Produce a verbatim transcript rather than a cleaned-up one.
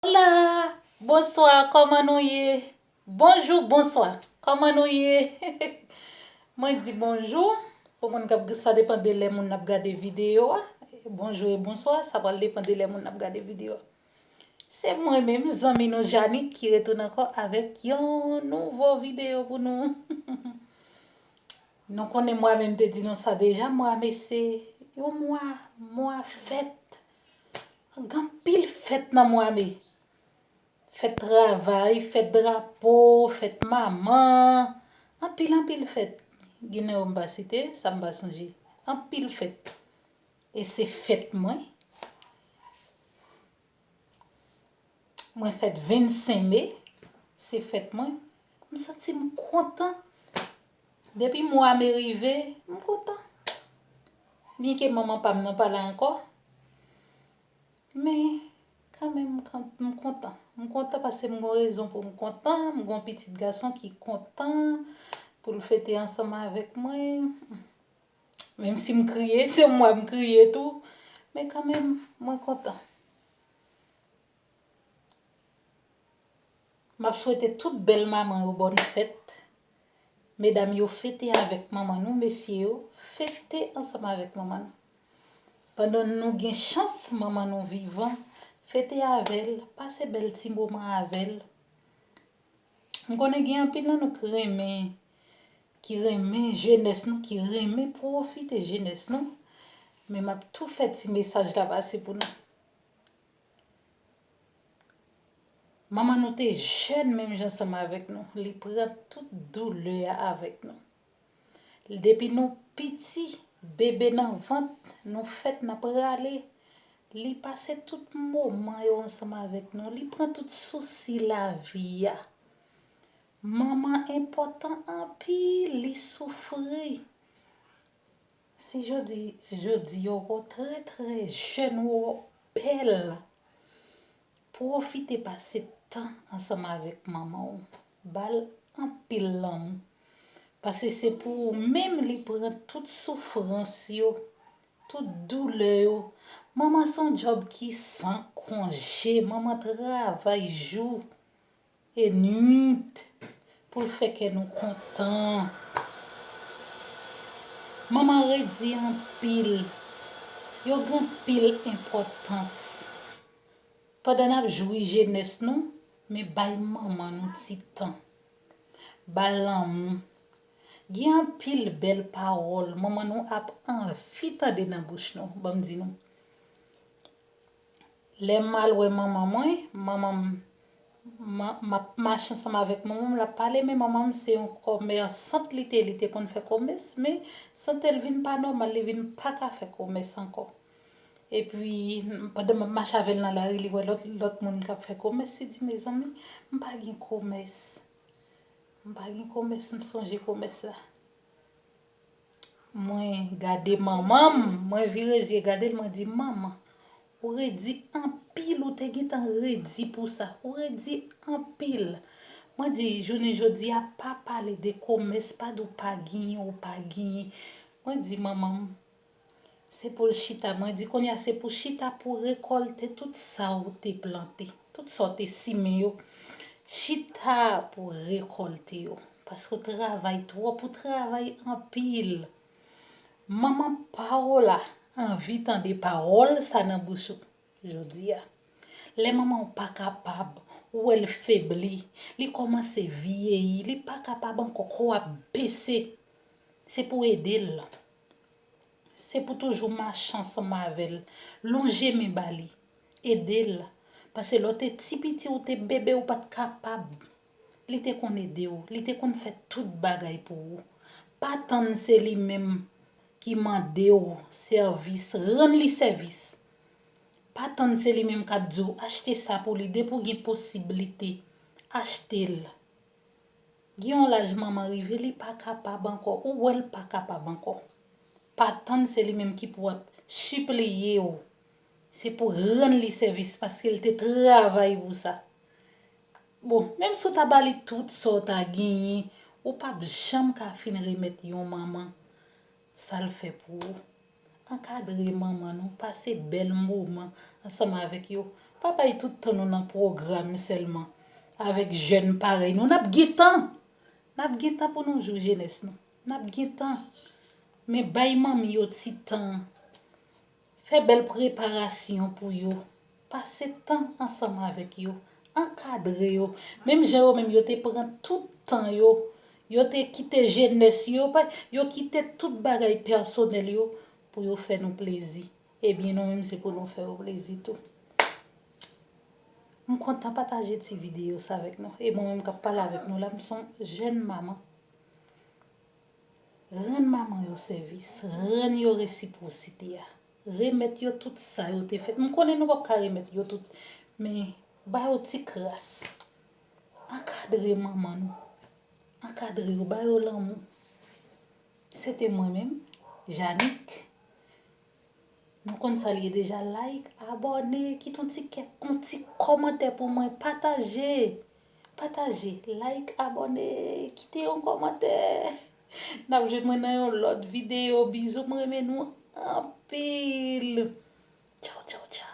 Hola! Bonswa, kòman nou ye? Bonjou, bonswa, kòman nou ye? Mwen di bonjou pou moun k ap, sa depann de lè moun ap gade videyo a. Bonjou e bonswa, sa pral depann de lè moun ap gade videyo a. Se mwen menm, zanmi nou Janik, ki retounen ankò avèk yon nouvo videyo pou nou. Nou konnen mwa me, m te di nou sa deja, mwa me se yon mwa, mwa fèt. Gen anpil fèt nan mwa me. Fèt travay, fèt drapo, fèt manman, anpil, anpil fèt. Gen nan yo m pa site, sa m pa sonje. Anpil fèt. E se fèt mwen. Mwen fèt vennsenk me, se fèt mwen. M santi m kontan. Depi mwa me rive, m kontan. Byenke manman pa m nan pa la ankò. Men, kanmenm, m kan-, m kontan. M kontan paske m gon rezon pou m kontan. M gon pitit gason ki kontan pou l fete ansanm avèk mwen. Menm si m kriye, se mwen m kriye tou. Men kanmenm, mwen kontan. M ap swete tout bèl manman yo bòn fèt. Medam yo, fete avèk manman nou, mesye yo, fete ansanm avèk manman nou. Pandan nou gen chans manman nou vivan, fete avè l, pase bèl ti moman avè l. M konnen gen anpil nan nou ki renmen, ki renmen jenès nou, ki renmen pwofite jenès nou. Men m ap tou fè ti mesaj la pase pou nou. Manman nou te jèn menm jan ansanm avèk nou. Li pran tout doulè a avèk nou. Depi nou piti, bebe nan vant, nou fèt, n ap rale. Li pase tout moman yo ansanm avèk nou. Li pran tout sousi lavi a. Manman enpòtan anpil, li soufri. Si jodi, jodi yo wè w trè, trè jèn, ou bèl, pwofite pase tan ansanm avèk manman w. Ba l anpil lanmou. Paske se pou ou menm li pran tout soufrans yo, tout doulè yo. Manman se yon djòb ki san konje. Manman travay jou e nwit pou l fè kè nou kontan. Manman redi anpil. Yo gen anpil enpòtans. Pandan n ap jwi jenès nou, men bay manman nou ti tan. Ba l lanmou. Gen anpil bèl pawòl manman nou ap anvi tande nan bouch nou. Ban m di nou. Lè m al wè manman mwen, manman m, ma-, m ap mache ansanm avèk manman m, l ap pale, men manman m se yon kòmèsant li te, li te konn fè komès, men sante l vin pa nòmal, li vin pa ka fè komès ankò. Epi, pandan m ap mache avè l nan lari, li wè lòt, lòt moun k ap fè komès, li di, mezanmi, m pa gen komès. M pa gen komès, m sonje komès la. Mwen gade manman m, mwen vire zye gade l, mwen di, manman, ou redi anpil, ou te gentan redi pou sa, ou redi anpil. Mwen di, jounen jodi a, pa pale de komès, pa di w pa genyen, ou pa genyen. Mwen di, manman m, se pou l chita. Mwen di, kounye a, se pou chita pou rekòlte tout sa ou te plante, tout sa w te simen yo. Chita pou rekòlte yo. Paske w travay twòp, ou travay anpil. Manman pa w la anvi tande pawòl sa nan bouch ou jodi a. Lè manman w pa kapab, ou wè l febli, li kòmanse vyeyi, li pa kapab ankò, kò w ap bese. Se pou ede l. Se pou toujou mache ansanm avè l, lonje men ba li, ede l. Paske lè w te ti piti, ou te bebe, ou pa t kapab. Li te konn ede w, li te konn fè tout bagay pou ou. Pa tann se li menm ki mande w sèvis, rann li sèvis. Pa tann se li menm k ap di w achte sa pou li, depi w gen posiblite, achte l. Gen yon laj manman rive, li pa kapab ankò, ou wè l pa kapab ankò. Pa tann se li menm ki pou ap sipliye w. Se pou rann li sèvis, paske l te travay pou sa. Bon, menm si w ta ba li tout sa w ta genyen, ou p ap janm ka fin remèt yon manman sa l fè pou ou. Ankadre manman nou, pase bèl moman ansanm avèk yo. Pa bay tout tan nou nan pwogram sèlman avèk jèn parèy nou. N ap gen tan. N ap gen tan pou nou jwi jenès nou. N ap gen tan. Men bay manmi yo ti tan. Fè bèl preparasyon pou yo. Pase tan ansanm avèk yo. Ankadre yo. Menm jan yo menm yo te pran tout tan yo. Yo te kite jenès yo. Pa, yo kite tout bagay pèsonèl yo pou yo fè nou plezi. Ebyen, nou menm se pou nou fè yo plezi tou. M kontan pataje ti videyo sa avèk nou. E mwen menm k ap pale avèk nou la, m se yon jèn manman. Rann manman yo sèvis, rann yo resipwosite a. Remèt yo tout sa yo te fè. M konnen nou p ap ka remèt yo tout, men ba yo ti kras. Ankadre manman nou. Ankadre yo, ba yo lanmou. Se te mwen menm, Janick. Nou konn sa l ye deja, like, abòne, kite yon ti kè, yon ti kòmantè pou mwen, pataje. Pataje, like, abòne, kite yon kòmantè. N ap jwenn mwen nan yon lòt videyo. Bizou, m renmen nou anpil. Tchaw, tchaw, tchaw.